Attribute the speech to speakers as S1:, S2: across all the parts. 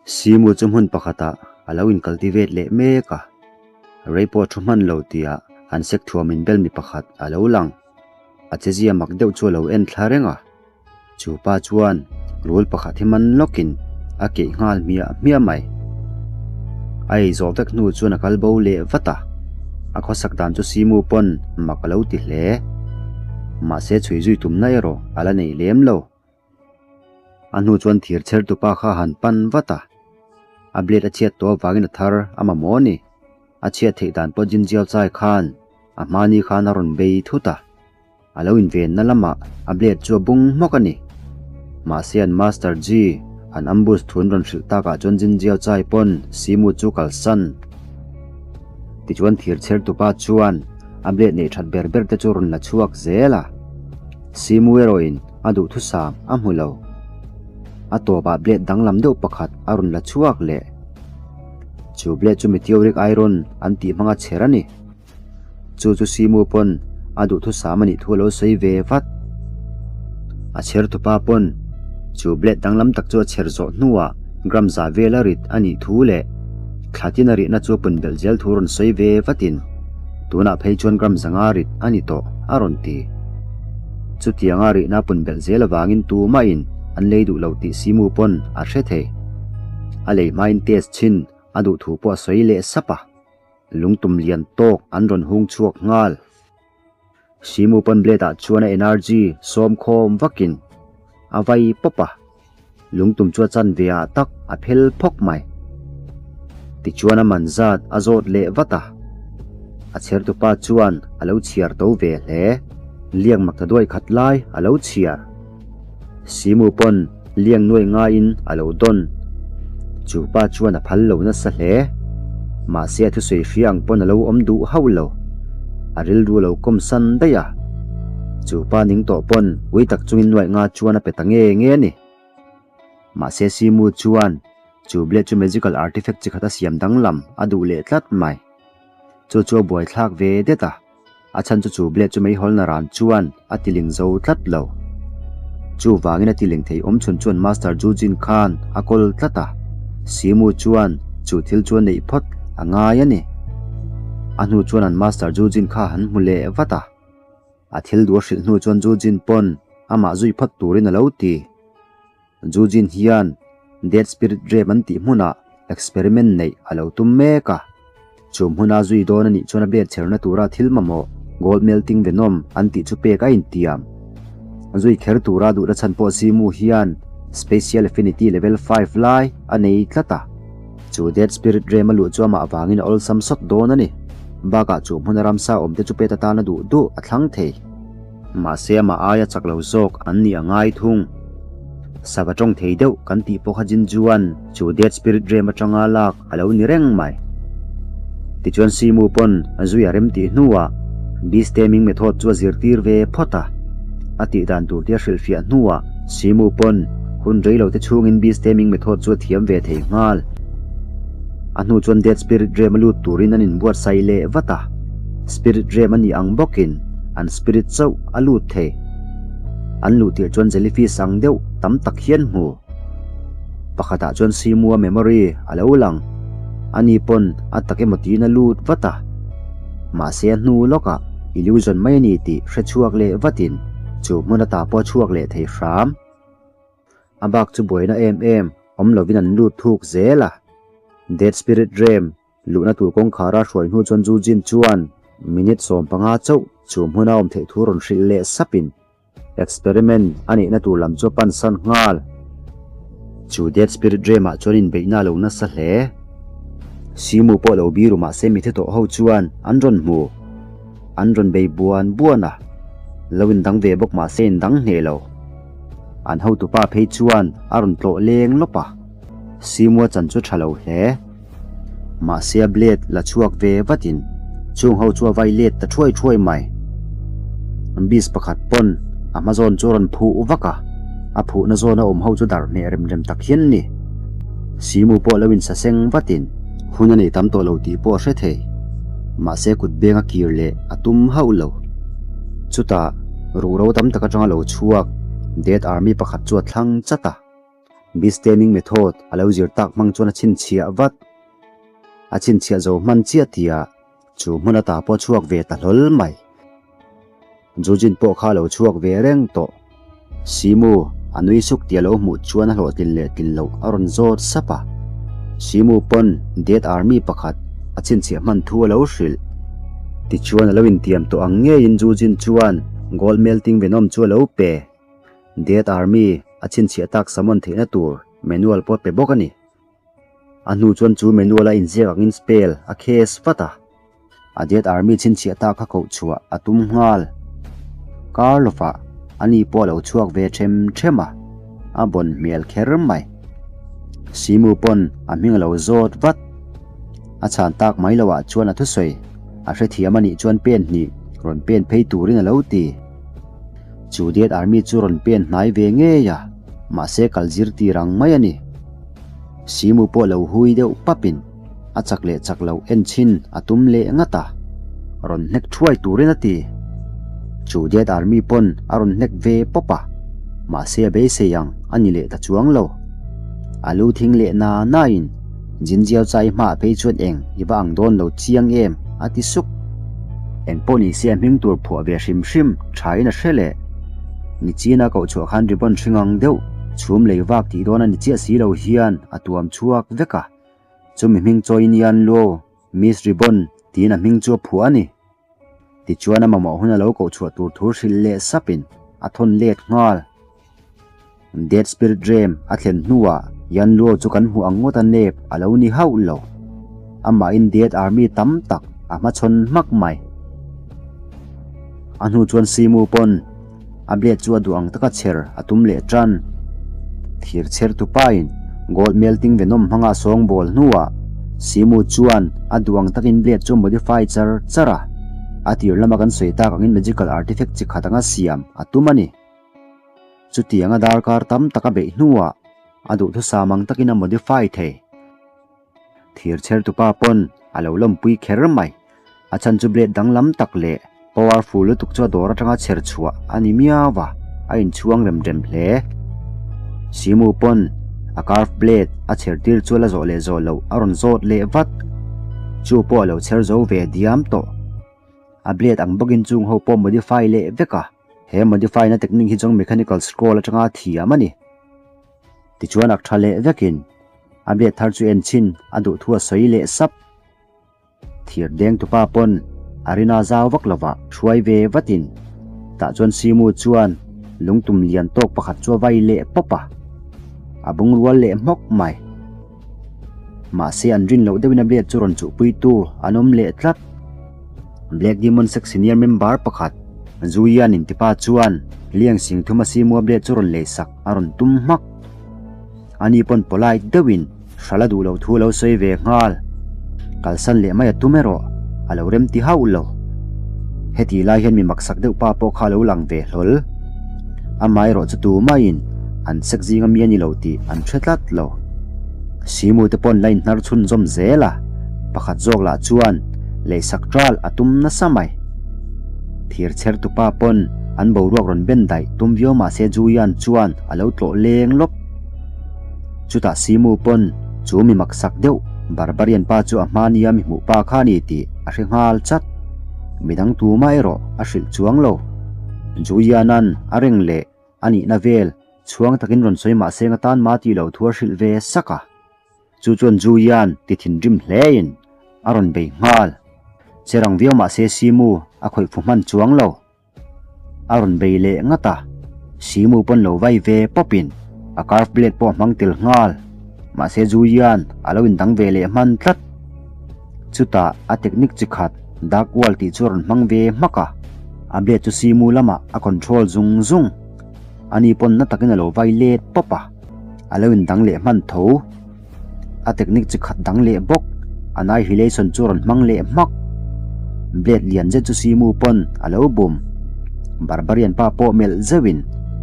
S1: Simu chu hmun pakhatah a lo in cultivate leh mek a, rei pawh thu hman lo tihah an sek thuam in bel mi pakhat a lo lang. A chezia mak deuh chu a lo en thla reng a, chu pa chuan rul pakhat hi man lawkin a keih nghal hmiah hmiah mai. A ei zawh vek hnu chuan a kal bo leh vat a, a khawsak dan chu Simu pawn mak a lo ti hle. Mahse chhui zui tumna erawh a la nei lem lo. A hnu chuan thir chher tupa kha a han pan vat a, a blade a chhiat tawh avangin a thar a mamawh a ni. A chhiat theih dan pawh Jinjiao Chai khan a hmani khan a rawn bei thut a, a lo invenna lamah a blade chu a bung hmawk a ni. Mahse an Master Ji an ambush thu an rawn hrilh takah chuan Jinjiao Chai pawn Simu chu kalsan. Tichuan thir chher tupa chuan a blade neih that ber ber te chu rawn la chhuak zel a, Simu erawhin a duhthusam a hmu lo. A tawpah blade danglam deuh pakhat a rawn la chhuak leh. Chu blade chu meteoric iron an tih hmanga chher a ni. Chu chu Simu pawn a duhthusam a nih thu a lo sawi ve vat. A chher tupa pawn chu blade danglam tak chu a chher zawh hnuah gram za vela rit a nih thu leh thla tin a rihna chu a pun belh zel thu rawn sawi ve vatin tunah phei chuan gram zanga rit a ni tawh a rawn ti. Chutianga rihna pun belh zel avangin tumahin an lei duh lo tih Simu pawn a hre thei. A lei hmain test chhin a duh thu pawh a sawi leh sap a, lungtum lian tawk an rawn hung chhuak nghal. Simu pawn blade ah chuan a energy sawm khawm vakin a vai pawp a, lungtum chu a chanve ah tak a phel phawk mai. Tichuan a man zat a zawt leh vat a, a chhertupa chuan a lo chhiar to ve hle. Liang mak ta duai khat lai a lo chhiar. Simu pawn liang nuai ngaiin a lo dawn. Chu pa chuan a phal lo nasa hle. Mahse a thusawi hria ang pawn a lo awm duh hauh lo. A rilru a lo kawm san daih a. Chu pa ning tawh pawn ui tak chungin nuai nga chuan a pe ta nge nge a ni. Mahse Simu chuan chu blade chu magical artifact chi khat a siam danglam a duh leh tlat mai. Chu chu a buaithlak ve det a. A chhan chu chu blade chu meihawlna ran chuan a tiling zo tlat lo. Chuvangin a tiling thei awm chhun chuan Master Jujin khan a kawl tlat a, Simu chuan chu thil chu a neih phawt a ngai a ni. A hnu chuan an Master Jujin kha han hmu leh vat a. A thil duh a hrilh hnu chuan Jujin pawn amah zui phawt turin a lo ti. Jujin hian Dead Spirit Realm an tih hmunah experiment neih a lo tum mek a. Chu hmuna zui dawn a nih chuan a blade chherna tura thil mamawh Gold Melting Venom an tih chu pek a intiam. Zui kher tura duhna chhan pawh Simu hian Special Affinity Level 5 lai a nei tlat a. Chu Dead Spirit Realm a luh chu amah avangin a awlsam sawt dawn a ni. Bakah chu hmuna ramsa awmte chu pet atana duh duh a thlang thei. Mahse amah aia chak lo zawk an nih a ngai thung. Sava tawng thei deuh kan tih pawh kha Jin chuan chu Dead Spirit Realm atanga lak a lo ni reng mai. Tichuan Simu pawn a zui a rem tih hnuah Beast Taming Method chu a zirtir ve phawt a. A tih dan tur te a hrilhfiah hnuah Simu pawn hun rei lo te chhungin Beast Taming Method chu a thiam ve thei nghal. A hnu chuan Dead Spirit Realm a lut turin an inbuatsaih leh vat a. Spirit Realm a nih ang bawkin an spirit chauh a lut thei. An luh tirh chuan jellyfish ang deuh tam tak hian hmu. Pakhatah chuan Simua memory a lo lang. Ani pawn a tak emaw tiin a lut vat a. Mahse a hnu lawkah illusion mai a ni tih hre chhuak leh vatin chu hmun ata pawh a chhuak leh thei hram. A bak chu buaina em em awm lovin an lut thuk zel a. Dead Spirit Realm Luhna tur kawngkhara hruai hnu chuan Zu Jin chuan minute 15 chauh chu hmuna awm theih thu rawn hrilh leh sapin experiment a neihna tur lam chu a pan san nghal. Chu Dead Spirit Realm-ah chuan inbeihna a lo nasa hle. Simu pawh lo biru mahse mithe tawh ho chuan an rawn hmu. An rawn bei buan buan a, lo indang ve bawk mahse indang hneh lo. An hotupa phei chuan a rawn tlawh leng lawp a, Simua chan chu tha lo hle. Mahse a blade la chhuak ve vatin chung ho chu a vai let ta thuai thuai mai. Beast pakhat pawn a hma zawn chu a rawn phuh vak a, a phuhna zawna awm ho chu dar hneh rem rem tak hian ni. Simu pawh lo insaseng vatin hun a nei tam tawh lo tih pawh a hre thei. Mahse kut beng a kir leh a tum hauh lo. Chutah ruhro tam tak atanga lo chhuak Dead Army pakhat chu a thlang chat a. Beast taming method a lo zir tak hmang chuan a chhinchhiah vat. A chhinchhiah zo hman chiah tihah chu hmun ata pawh a chhuak ve ta hlawl mai. Jujin pawh kha a lo chhuak ve reng tawh. Simu a nui suk tih a lo hmuh chuan a hlawhtlin leh tlin loh a rawn zawt sap a. Simu pawn Death Army pakhat a chhinchhiah hman thu a lo hrilh. Tichuan a lo intiam tawh ang ngeiin Jujin chuan Gold Melting Venom chu a lo pe. Death Army a chhinchhiah tak summon theihna tur manual pawh a pe bawk a ni. A hnu chuan chu manual a inziak angin spell a case vat a. A Death Army chhinchhiah ta kha koh chhuah a tum nghal. Kar lovah ani pawh a lo chhuak ve them them a, a bawn hmel kher mai. Simu pawn a hming a lo zawt vat. A chhan tak mai loah chuan a thusawi a hrethiam anih chuan pen hnih rawn pen phei turin a lo ti. Chu Death Army chu rawn pen hnai ve ngei a, mahse kal zir tir ang mai a ni. Simu pawh lo hui deuh papin a chak leh chak loh en chhin a tum leh ngat a, rawn hnek thuai turin a ti. Chu Death Army pawn a rawn hnek ve pawp a, mahse a beisei ang a ni leh ta chuang lo. A lu thing leh na nain Jinjiao chai hmaah phei chuan eng i va ang dawn lo chiang em? a ti suk. Eng pawh ni se a hming tur phuah ve hrim hrim thain a hre leh. Nichina koh chhuah khan ribbon hring ang deuh chhum lei vak tih dawn a ni chiah si lo hian a tuam chhuak vek a. Chumi hming chawiin Yan Luo, Miss Ribbon tiin a hming chu a phuah a ni. Tichuan a mamawh hun a lo koh chhuah tur thu hrilh leh sapin a thawn let nghal. Dead Spirit Realm a thlen hnuah Yan Luo chu kan hmuh ang ngawt a nep a lo ni hauh lo. Amahin Dead Army tam tak a hmachhawn hmak mai. A hnu chuan Simu pawn A blade chu a duh ang taka chher a tum leh tan. Thir chher tupain gold melting venom hmanga sawngbawl hnuah Simu chuan a duh ang takin blade chu a modify char char a. A tir lama kan sawi tak angin magical artifact chi khat anga siam a tum a ni. Chutianga darkar tam tak a beih hnuah a duhthusam ang takin a modify thei. Thir chher tupa pawn a lo lawmpui kher mai. A chhan chu blade danglam tak leh powerful lutuk chu a dawr atanga chher chhuah a ni miau a, a inchhuang rem rem hle. Simu pawn a carve blade a chher tir chu a la zawh leh zawh loh a rawn zawt leh vat. Chu pawh a lo chher zo ve diam tawh. A blade ang bawkin chung ho pawh modify leh vek a, he modify na technique hi chuan mechanical scroll atanga thiam a ni. Tichuan ak tha leh vekin a blade thar chu en chhin a duh thu a sawi leh sap. Thir deng tupa pawn a rina zau vak lovah hruai ve vatin tah chuan Simu chuan lungtum lian tawk pakhat chu a vai leh pawp a, a bung rual leh hmawk mai. Mahse an rin loh deuhin a blade chu rawn chuhpuitu an awm leh tlat. Black Demon Sect senior member pakhat Zuian intipa chuan Liang Singthuma Simua blade chu rawn leisak a rawn tum hmak. Ani pawn polite deuhin hrala duh loh thu a lo sawi ve nghal. Kalsan leh mai a tum erawh a lo rem ti hauh lo. Heti lai hian mi maksak deuh pa pawh kha a lo lang ve hlawl. Amaherawh chu tumaiin an sek zinga mi a ni lo tih an hre tlat lo. Simu te pawn la inhnar chhunzawm zel a, pakhat zawk lah chuan leisak ṭal a tum nasa mai. Thir chher tupa pawn an boruak rawn ben daih tum viau mahse Julian chuan a lo tlawh leng lawp. Chutah Simu pawn chu mi maksak deuh Barbarian pa chu a hma nia mi hmuh pa kha a ni tih a hre nghal chat. Midang tumah erawh a hrilh chuang lo. Julian-a'n a reng leh a nihna vel chhuang takin rawn sawi mahse nga tan ma tih loh thu a hrilh ve sak a. Chu chuan Julian ti thinrim hlein a rawn bei nghal. Che rang viau mahse Simu a khawih fu hman chuang lo. A rawn bei leh ngat a, Simu pawn lo vai ve pawpin a carve blade pawh a hmang tel nghal. Mahse Julian a lo indang ve leh hman tlat. Chutah a technique chi khat Dark Wall tih chu a rawn hmang ve hmak a, a blade chu Simu lamah a control zung zung. Ani pawn na takin a lo vai let pawp a. A lo indang leh hman tho. A technique chi khat dang leh bawk. Annihilation chu a rawn hmang leh hmak. Blade lian zet chu Simu pawn a lo bum. Barbarian pa pawh melh zeuhin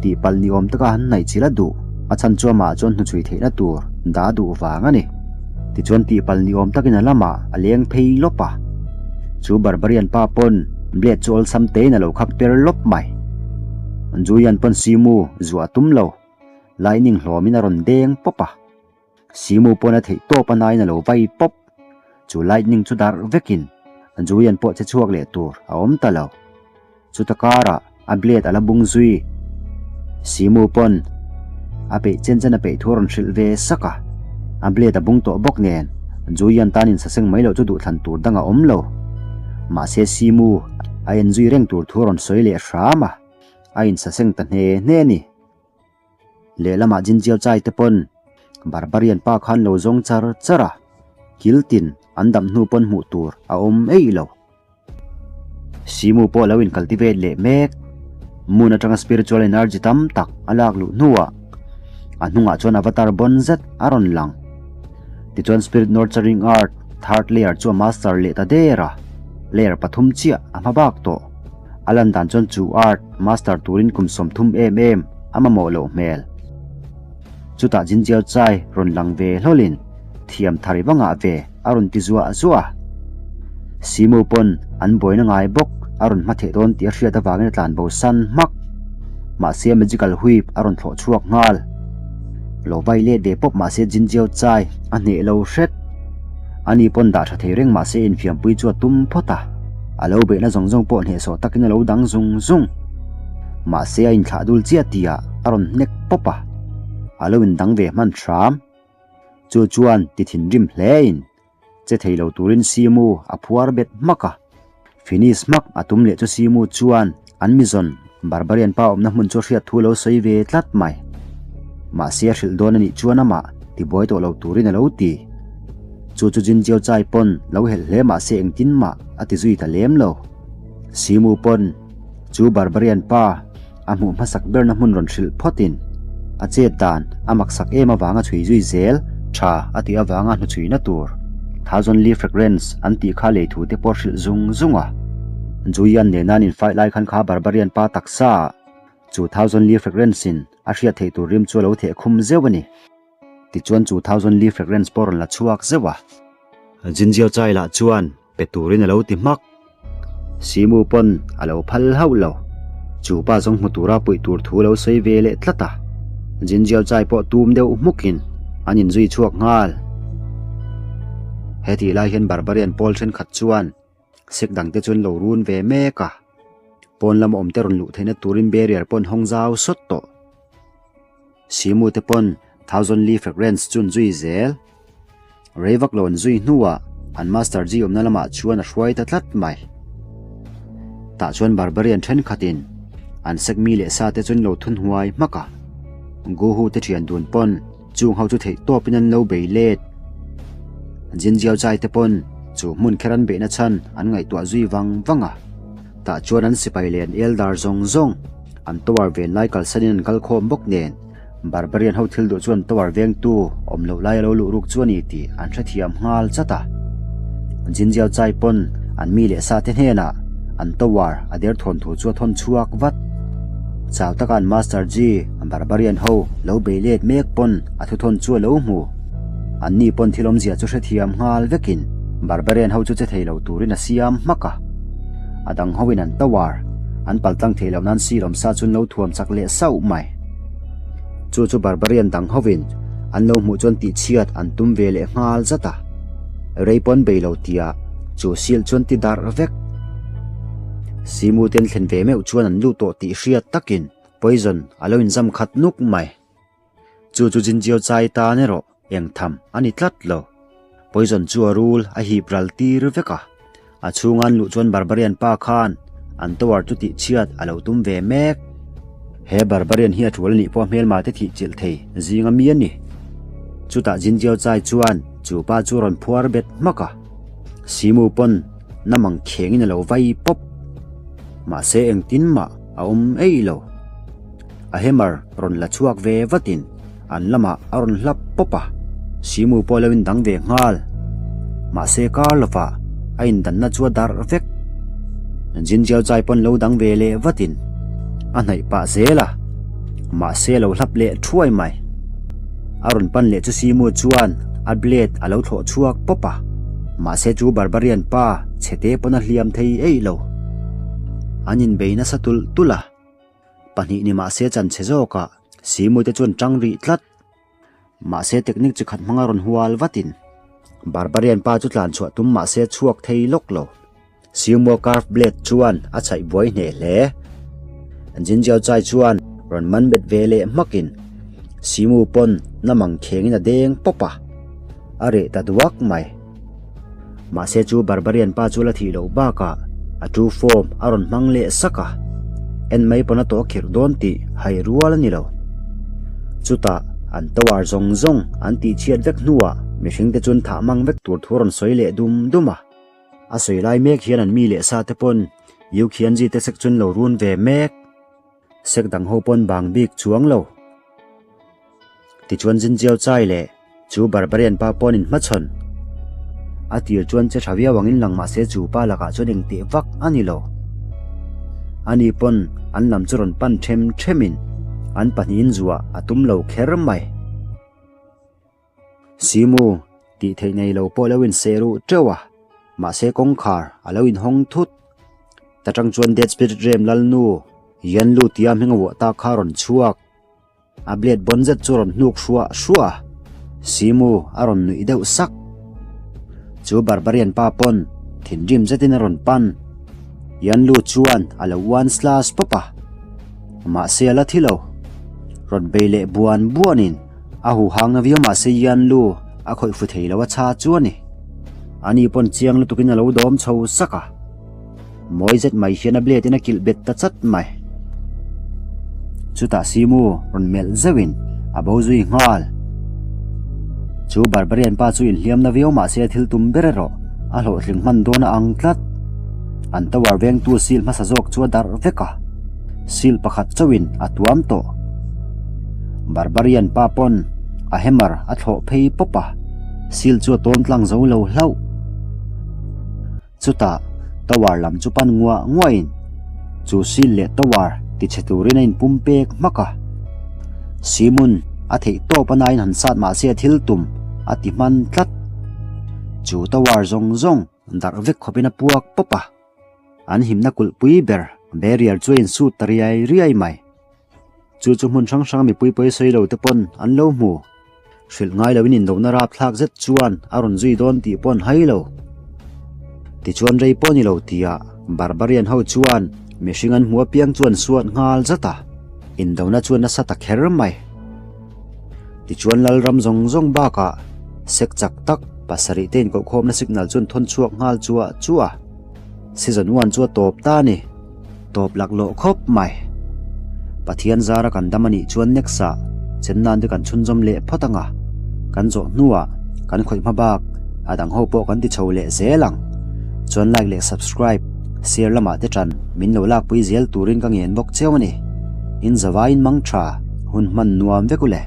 S1: tihpalh ni awm taka han hnaih chil a duh. A chhan chu amah chuan hnuchhui theihna tur dah a duh vang a ni. Tichuan tihpalh ni awm takin a lamah a leng phei lawp a. Chu Barbarian pa pawn blade chu awlsam tein a lo khak per lawp mai. Julian pawn Simu zuah a tum lo. Lightning hlawmin a rawn deng pawp a. Simu pawn a theih tawp a nain a lo vai pawp. Chu lightning chu darh vekin Julian pawh che chhuak leh tur a awm ta lo. Chuta karah a blade a la bung zui. Simu pawn a peih chen chen a peih thu a rawn hrilh ve sak a. A blade a bung tawh bawk nen Julian tan insaseng mai loh chu duhthlan tur dang a awm lo. Mahse Simu a en zui reng tur thu a rawn sawi leh hram a, a insaseng ta hne hne a ni. Lehlamah Jinjiao Chai te pawn Barbarian pa khan lo zawng char char a, kil tin an dam hnu pawn hmuh tur a awm eih lo. Simu pawh lo in cultivate leh mek. Moon atanga spiritual energy tam tak a lak luh hnuah a hnungah chuan avatar bawn zet a rawn lang. Tichuan spirit nurturing art third layer chu a master leh ta der a, layer pathum chiah a hma bak tawh. A lan dan chuan chu art master turin kum 30 em em a mamawh loh hmel. Chutah Jinjiao Chai rawn lang ve hlawlin thiam thar i va ngah ve a rawn ti zuah zuah a. Simu pawn an buaina ngai bawk a rawn hma theh dawn tih a hriat avangin a tlan bo san hmak. Mahse magical whip a rawn thlawh chhuak nghal. Lo vai let ve pawp mahse Jinjiao Chai a hneh lo hret. Ani pawn dah tha thei reng mahse infiampui chu a tum phawt a. A lo beihna zawng zawng pawh hnehsawh takin a lo dang zung zung. Mahse a inthlah dul chiah tihah a rawn hnek pawp a, a lo indang ve hman hram. Chu chuan ti thinrim hlein che thei lo turin Simu a phuar bet hmak a. Finish hmak a tum leh chu Simu chuan an mizawn Barbarian pa awmna hmun chu hriat thu lo sawi ve tlat mai. Mahse a hrilh dawn a nih chuan amah tibuai tawh lo turin a lo ti. Chu chu Jinjiao Chai pawn lo helh hle mahse engtin mah a ti zui ta lem lo. Simu pawn chu Barbarian pa a hmuh hmasak berna hmun rawn hrilh phawtin a chet dan a maksak em avanga chhui zui zel tha a tih avanga hnuchhuina tur Thousand Leaf Fragrance an tih kha lei thu te pawh hrilh zung zung a. Julian nena an infight lai khan kha Barbarian pa taksa ah chu Thousand Leaf Fragrance in a hriat theih tur rim chu a lo theh khum zeuh a ni. Tichuan chu Thousand Leaf Fragrance pawh rawn la chhuak zeuh a. Jinjiao Chai lah chuan pe turin a lo ti hmak. Simu pawn a lo phal hauh lo. Chu pa zawng hmu tura puih tur thu lo sawi ve leh tlat a. Jinjiao Chai pawh tum deuh hmukin an inzui chhuak nghal. Hetih lai hian Barbarian pawl thenkhat chuan sek dangte chu an lo run ve mek a. Pawn lama awmte rawn luh theihna turin barrier pawh an hawng zau sawt tawh. Simu te pawn Thousand Li Fragrance chu an zui zel. Rei vak lo an zui hnuah an Master Ji awmna lamah chuan a hruai ta tlat mai. Tah chuan Barbarian thenkhatin an sek mi leh sa te chu an lo thun huai hmak a. Guhu te thian dun pawn chung ho chu theih tawpin an lo bei let. Jinjiao Chai te pawn chu hmun kher an beihna chhan an ngaihtuah zui vang vang a. Tah chuan an sipai leh an eldar zawng zawng An tower ven lai kalsanin an kal khawm bawk nen Barbarian ho thil duh chuan tower vengtu awm loh lai a lo luh ruk chu a ni tih an hrethiam nghal chat a. Jinjiao Chai pawn an mi leh sa te hnenah an tower a derthawn thu chu a thawn chhuak vat. Chau taka an Master Ji Barbarian ho lo bei let mek pawn a thuthawn chu a lo hmu. Anni pawn thil awmzia chu hrethiam nghal vekin Barbarian ho chu che thei lo turin a siam hmak a. A dang hoin an tower an paltlang theih loh nan silawm sa chu an lo thuam chak leh sauh mai. Chu chu Barbarian dang hovin an lo hmuh chuan tihchhiat an tum ve leh nghal zat a. Rei pawn bei lo tia chu sil chuan ti darh vek. Simu ten thlen ve meuh chuan an lut tawh tih hriat takin poison a lo inzam khat nuk mai. Chu chu Jinjiao Chai tan erawh eng tham a ni tlat lo. Poison chu a rul a hip ral tir vek a. A chhunga an luh chuan Barbarian pa khan an tower chu tihchhiat a lo tum ve mek. He Barbarian hi a tul a nih pawh hmelma te thih chilh thei zinga mi a ni. Chutah Jinjiao Chai chuan chu pa chu a rawn phuar bet hmak a. Simu pawn namang khengin a lo vai pawp. Mahse engtin mah a awm eih lo. A hammer rawn la chhuak ve vatin an lamah a rawn hlap pawp a, Simu pawh a lo indang ve nghal. Mahse kar lovah a indanna chu a darh vek. Jinjiao Chai pawn lo dang ve leh vatin a hnaih pah zel a, mahse a lo hlap leh thuai mai. A rawn pan leh chu Simu chuan a blade a lo thlawh chhuak pawp a, mahse chu Barbarian pa chhete pawn a hliam thei eih lo. An inbei nasa tulh tulh a. Pahnih ni mahse chanchhe zawkah. Simu te chuan tang rih tlat. Mahse technique chi khat hmanga rawn hual vatin Barbarian pa chu tlan chhuah tum mahse chhuak thei lawk lo. Siumua carve blade chuan a chhaih buai hneh hle. Jinjiao Chai chuan rawn man bet ve leh hmakin Simu pawn na mang khengin a deng pawp a, a reh ta duak mai. Mahse chu Barbarian pa chu la thih loh bakah a true form a rawn hmang leh sak a, en mai pawn a tawh khirh dawn tih hai rual a ni lo. Chutah an tower zawng zawng an tihchhiat vek hnuah mihringte chuan thah mang vek tur thu a rawn sawi leh dum dum a. A sawi lai mek hian an mi leh sa te pawn Yu Khianji te sek chuan lo run ve mek. Sek dang ho pawn bang bik chuang lo. Tichuan Zinjiao Chai leh chu Barbarian pa pawn in hmachhawn. A tir chuan che tha viau angin lang mahse chu pa lakah chuan engteh vak a ni lo. Ani pawn an lam chu rawn pan them themin an pahnihin zuah a tum lo kher mai. Simu, tih theih nei lo pawh lo inseh ruh teuh a, mahse kawngkhar a lo inhawng thut. Ta tang chuan Dead Spirit Realm Lalnu, Yanlu tia hming a vuah tak kha a rawn chhuak. A blade bawn zet chu a rawn hnuk hruah hruah a, Simu a rawn nuih deuh sak. Chu Barbarian pa pawn thinrim zetin a rawn pan. Yanlu chuan a lo one slash pawp a, mahse a la thi lo. Rawn bei leh buan buanin A huhang na viau mahse Yan Lu a khawih fu thei lo a chha chu a ni. Ani pawn chiang lutukin a lo dawm chho sak a. Mawi zet mai hian a blade in a kilh bet ta chat mai. Chutah Simu rawn melh zeuhin a bo zui nghal. Chu Barbarian pa chu inhliam na viau mahse a thil tum ber erawh a hlawhtling hman dawn a ang tlat. An tower vengtu seal hmasa zawk chu a darh vek a. Seal pakhat chauhin a tuam tawh. Barbarian pa pawn a hammer a thlawh phei pawp a, seal chu a tawn tlang zo lo hlauh. Chutah tower lam chu pan nguah nguahin chu seal leh tower tichhe turin a inpum pek hmak a. Simon a theih tawp a nain han sat mahse a thil tum a ti hman tlat. Chu tower zawng zawng darh vek khawpin a puak pawp a. An himna kulhpui ber barrier chu a insut ta riai riai mai. Chu chu hmun hrang hrang mipui pawi sawi lo te pawn an lo hmu. Hrilh ngai loin indona rapthlak zet chuan a rawn zui dawn tih pawh an hai lo. Tichuan rei pawh ni lo tia Barbarian ho chuan mihring an hmu apiang chu an suat nghal zat a, indona chu a nasa ta kher mai. Tichuan Lalram zawng zawng bakah sek chak tak pasarih te inkohkhawmna signal chu an thawn chhuak nghal chuah chuah a. Season one chu a tawp ta a ni. Tawp laklawh khawp mai. Pathian zara kan dam a nih chuan next ah Chennai te kan chhunzawm leh phawt ang a, kan zawh hnuah kan khawih hma bak a dang ho pawh kan ti chho leh zel ang. Chuan like leh subscribe, share lamah te tan min lo lakpui zel turin ka ngen bawk cheu a ni. In zavaiin mang tha, hun hman nuam vek u le.